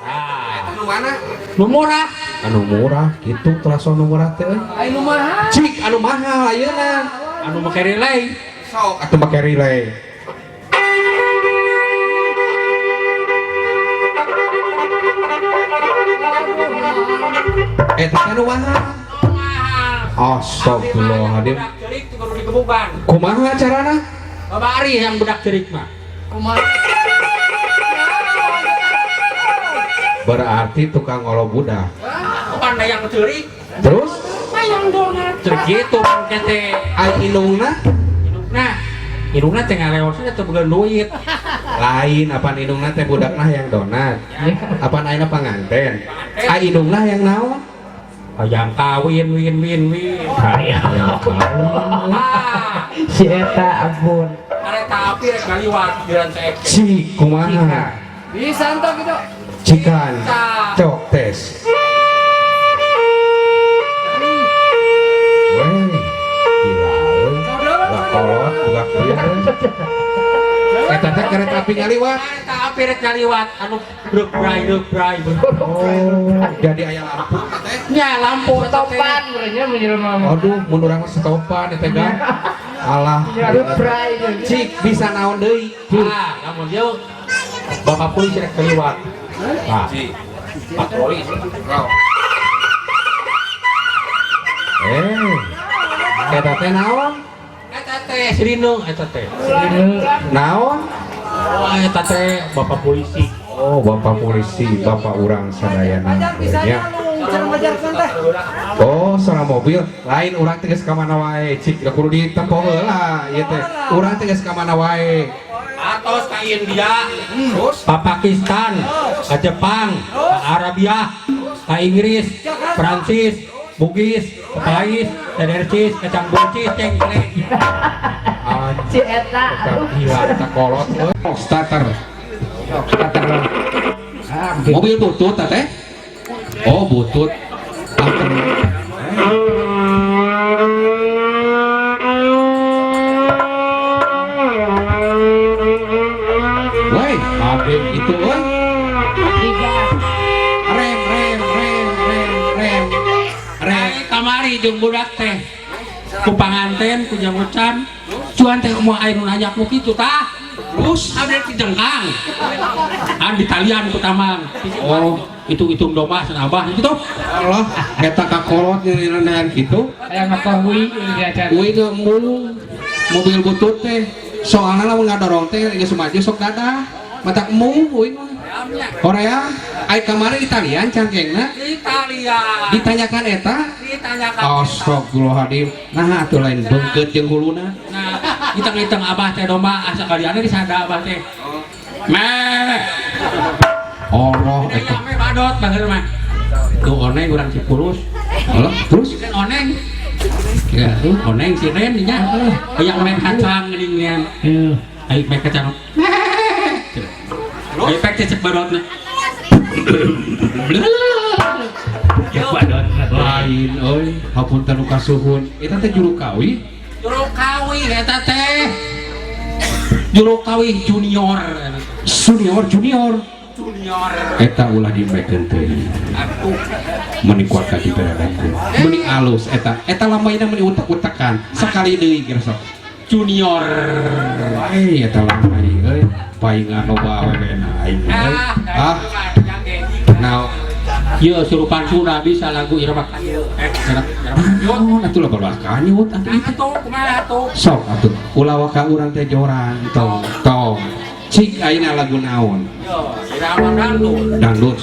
Ah, Anu mana? Nu murah. Anu murah kitu telaso nu murah teh euy. Ai nu mahal. Cik anu mahal ayeuna. Anu make relay. Sok atuh make relay. Eta teh anu mahal. Mahal. Astagfirullahaladzim. Budak cerik tuh kudu digebukan. Kumaha carana? Bapak Ari yang budak cerik mah. Kumaha? Berarti tukang ngolo budak. Bukan yang cerik, Terus hayang donat. Cerik gitu teh. ai indungna Indungna, indungna teh ngaleosna teh boga duit. Lain apaan indungna teh budakna yang donat. Apaan ayeuna panganten? Ai indungna yang naon? Hayang kawin win win win. Hayang kawin. Ah, Si eta ampun. kareta api rek ngaliwat di rantai. Cik kumaha? Bisa entok gitu. Cikan. Bisa. Cok tes. Weh, gila euy. Budak kolot, budak kieu euy. Eta teh kereta api ngaliwat. Kareta api rek ngaliwat anu brek bray brek bray. Oh, jadi aya lampu teh. Nya lampu eta teh. Topan urangnya menjelma mah. Aduh, mun urang mah setopan eta gan. Alah. Bray. Cik bisa naon deui? Cik. Ah, lamun dia bapak polisi rek ngaliwat. Nah, patroli. Eh. Eta teh naon? Eta teh sirine eta teh. Naon? Oh, eta teh bapak polisi. Oh, bapak polisi, bapak urang sadayana. Ajar bisa Nya. lu cara ngajarkeun teh. Oh, soal mobil lain urang teh geus ka mana wae, cik da kudu ditempo heula ieu teh. Urang teh geus ka mana wae. Atos ka India, Terus ka Pakistan, ka Jepang, ka Arabia, ka Inggris, Prancis, Bugis, ka Pais, Tedercis, kacang buncis, cengklek. Si eta aduh. gila eta kolot euy. Oh, starter. Starter. Ah, Mobil butut teh? Oh, butut. Starter. Woi, abis itu euy. Tiga. Rem rem rem rem rem. Rem. Ai kamari jeung budak teh. Ku panganten, ku jangucan, cuan teh kumaha aya nu nanya ku kitu tah. Terus Abdi ti jengkang. An ditalian ku tamang. Oh. Hitung-hitung domba cenah abah gitu. Allah, eta kakolot nyeuneunan kitu. Aya mah hui diajar. Uing ge embung mobil butut teh. Soalna lamun ngadorong teh geus maju sok dadah. Matak embung uing mah. Korea, ai kamari Italian cangkengna Italia. ditanyakan eta. Ditanyakan. Astagfirullahaladzim. Nah, atuh lain beungkeut jeung huluna. Nah, hitang-hitang abah teh domba asa kaliannya disada abah teh. Meh. Allah eta. Eta meh badot baheula mah. Tuh oneng urang Cipulus. Allah, terus Kan oneng. Ya, tuh oneng si Ren nya. Hayang main kacang geuning nya. Heeh. Ayo main kacang. Ayo pek cecek badotna. Ya badot. Lain euy, hapunten nu kasuhun. Eta teh juru kawi. Juru kawi eta teh. Juru kawi junior. Senior junior. Junior. Eta ulah dimekeun teuing. Atuh. Meni kuat ka diberekeun. Meni alus eta. Eta lamaina meni utek-utekan. Sekali deui geus sok. Junior. Eh, eta lamai euy. Paingan loba awewena aing euy. Ah, nah, Ye surupan Sunda bisa lagu irama. Eh, naon atuh loba kanyut atuh itu. Atuh kumaha atuh? Sok atuh ulah waka urang teh joran tong tong. Cik ayeuna lagu naon? Yo, irama dangdut. Dangdut.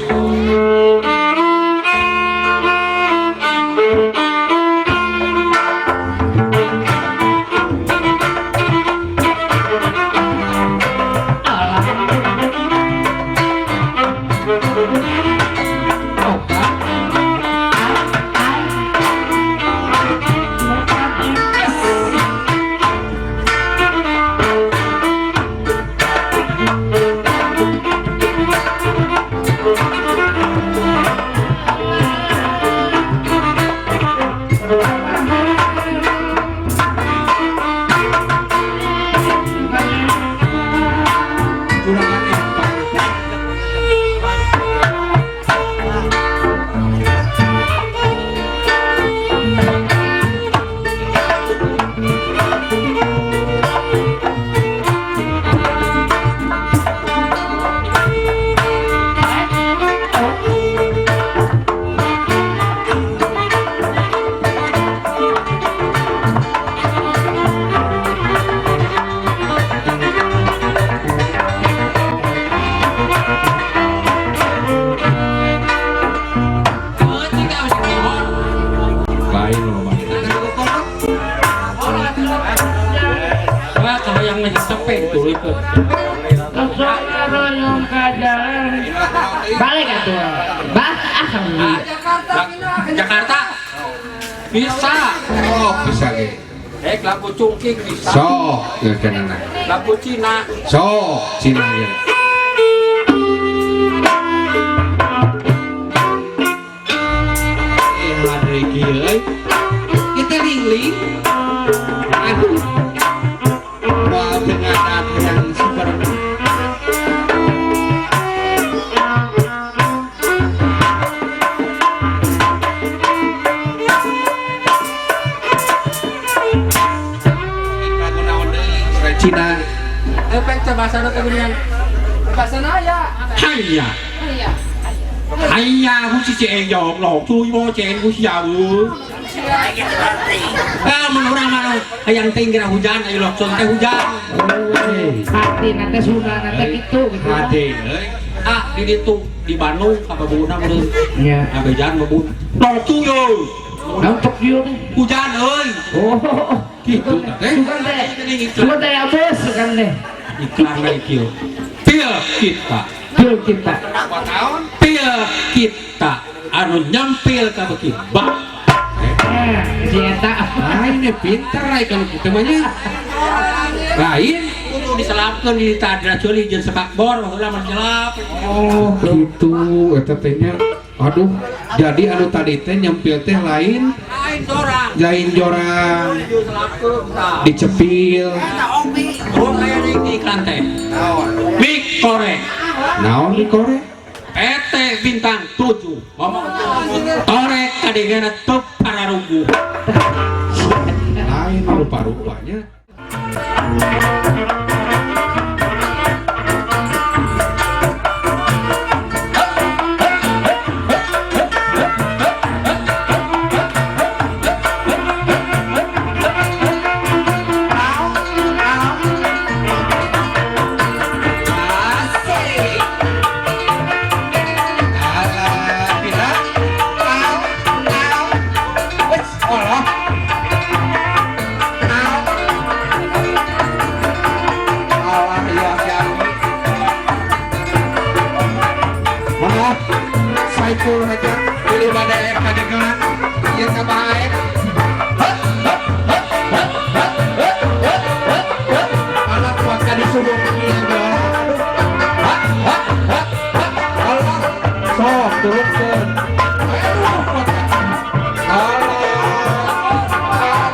Balik atuh. Bah, ah. Jakarta pindah. Jakarta bisa. Oh, bisa ge. Lagu cungking bisa. Sok, ge kenana. Lagu Cina. Sok, Cina ge. Hade kieu euy. Kita lingling. Aduh. Wah, dengan yang super. Lagu naon deui? Cina. Pek bahasa teh geuningan. Bahasa naya. Hayya. Hayya, ku si ceng jawab lok cuy bo ceng ku siau. Ah, mun urang mah hayang teh geura hujan ayo lok teh hujan. Hati nanti Sunda nanti gitu gitu. Hade euy. Ah, di ditu di Bandung ka babuna meureun. Iya. Ngabejan babun. Lok cuy euy. Nampak dia teh. Hujan euy. Oh, Gitu teh. Sugan teh. Sugan teh ya bos, sugan teh. Iklan lagi kieu. Pil kita. Pil kita. Pil kita anu nyempil ka beuki bak. Si eta. Lain ya pinter ai kalau kitu mah nya. Lain. Kudu diselapkeun di tadra ceuli jeung sepak bor baheula mah nyelap. Oh, gitu eta teh nya. Aduh, jadi anu tadi teh nyempil teh lain, Lain jorang. lain jorang, Diselapkeun tah. dicepil. Oh, aya deui di iklan teh. Mie korek. Naon di korek? PT Bintang 7. Ngomong torek kadengena teu pararunggu. Lain rupa-rupanya. Asik. Alah, pindah. Au, au. Wes, olah. Au. Alah, iya, iya. Maaf, Saiful aja pilih badai air kadegelan, ieu ka bae. Anak kuat ka disuruh kieu ge. Alah, sok turunkeun. Aduh, kuat ka. Alah. Alah,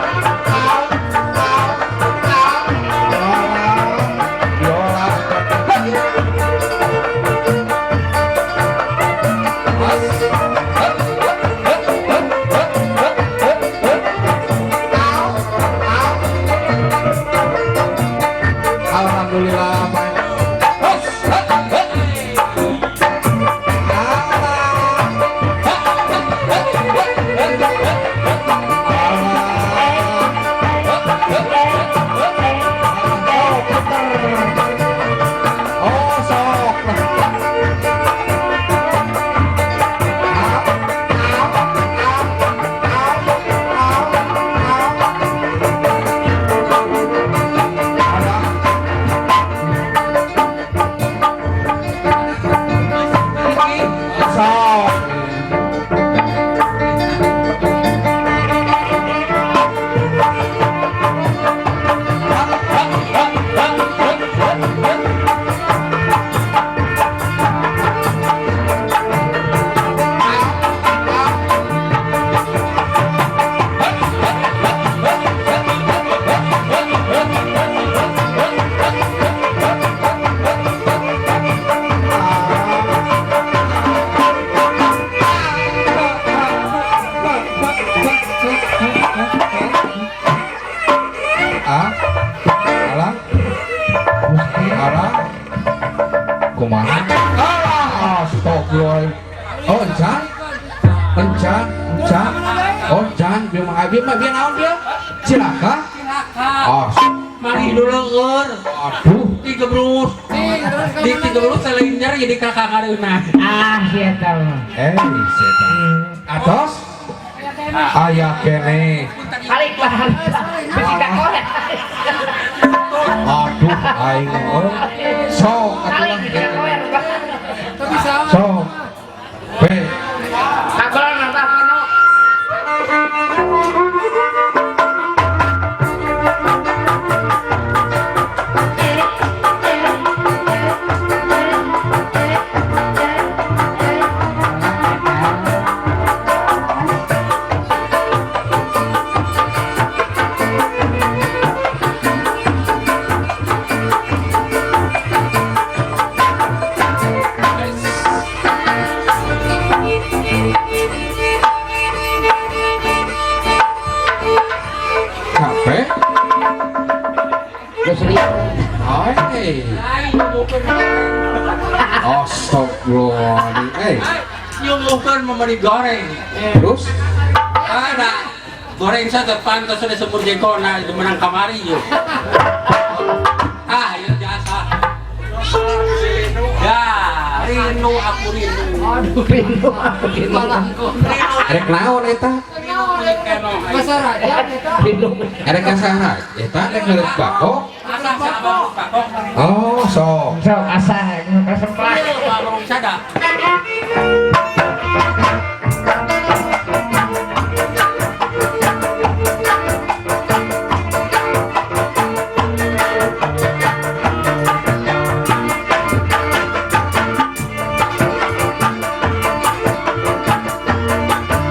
biola. Alhamdulillah, Pak. Oh, sok. Sok. Ah, alah, Gusti alah, kumaha? Alah, astagfirullah. Oh, encan, encan, encan, oh, encan, bieu mah bieu mah bieu naon bieu? Cilaka? Ah, Manggih dulu leur. aduh, Tigebrus. Di tigebrus salinyer jadi kakak kareuna. Ah, si eta mah. eh, setan. Atos? Aya keneh. Balik lah, balik lah. Bisi kakoret. Aduh, aing euy. Sok atuh Balik lah. bisi kakoret. Tapi Sok. We. Kagolan Abah Pono. Capek. Geus lieur. Hai. Astagfirullahaladzim. Eh, Nyumuhkeun memberi goreng. terus Ada goreng saya pantas sudah sumur jengkol nah menang kamari yuk. Ah, ya jasa. Ya, rindu aku rindu. Aduh, rindu aku rindu. Erek naon eta? Masa raja eta. Rindu. Erek saha? Eta rek ngeureut bako. Asah si abang bako. Oh, sok. Sok asah resep lah. Abang sada.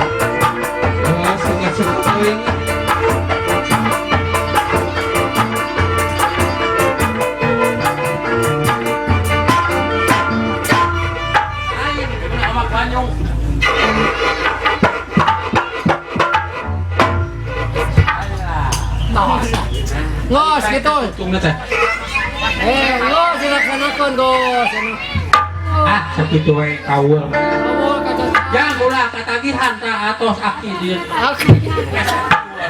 Oh, sungat-sungat teuing. Ayo, amak banyu. Ngos gitu. Tunggu teh. Eh, ngos dilaksanakan gos. Ah, sakitu we kaul. Kamu kaca. Yang ulah katagihan tah atos aki dieu. Oke.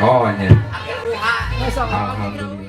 Oh, nya. Ngos. Alhamdulillah.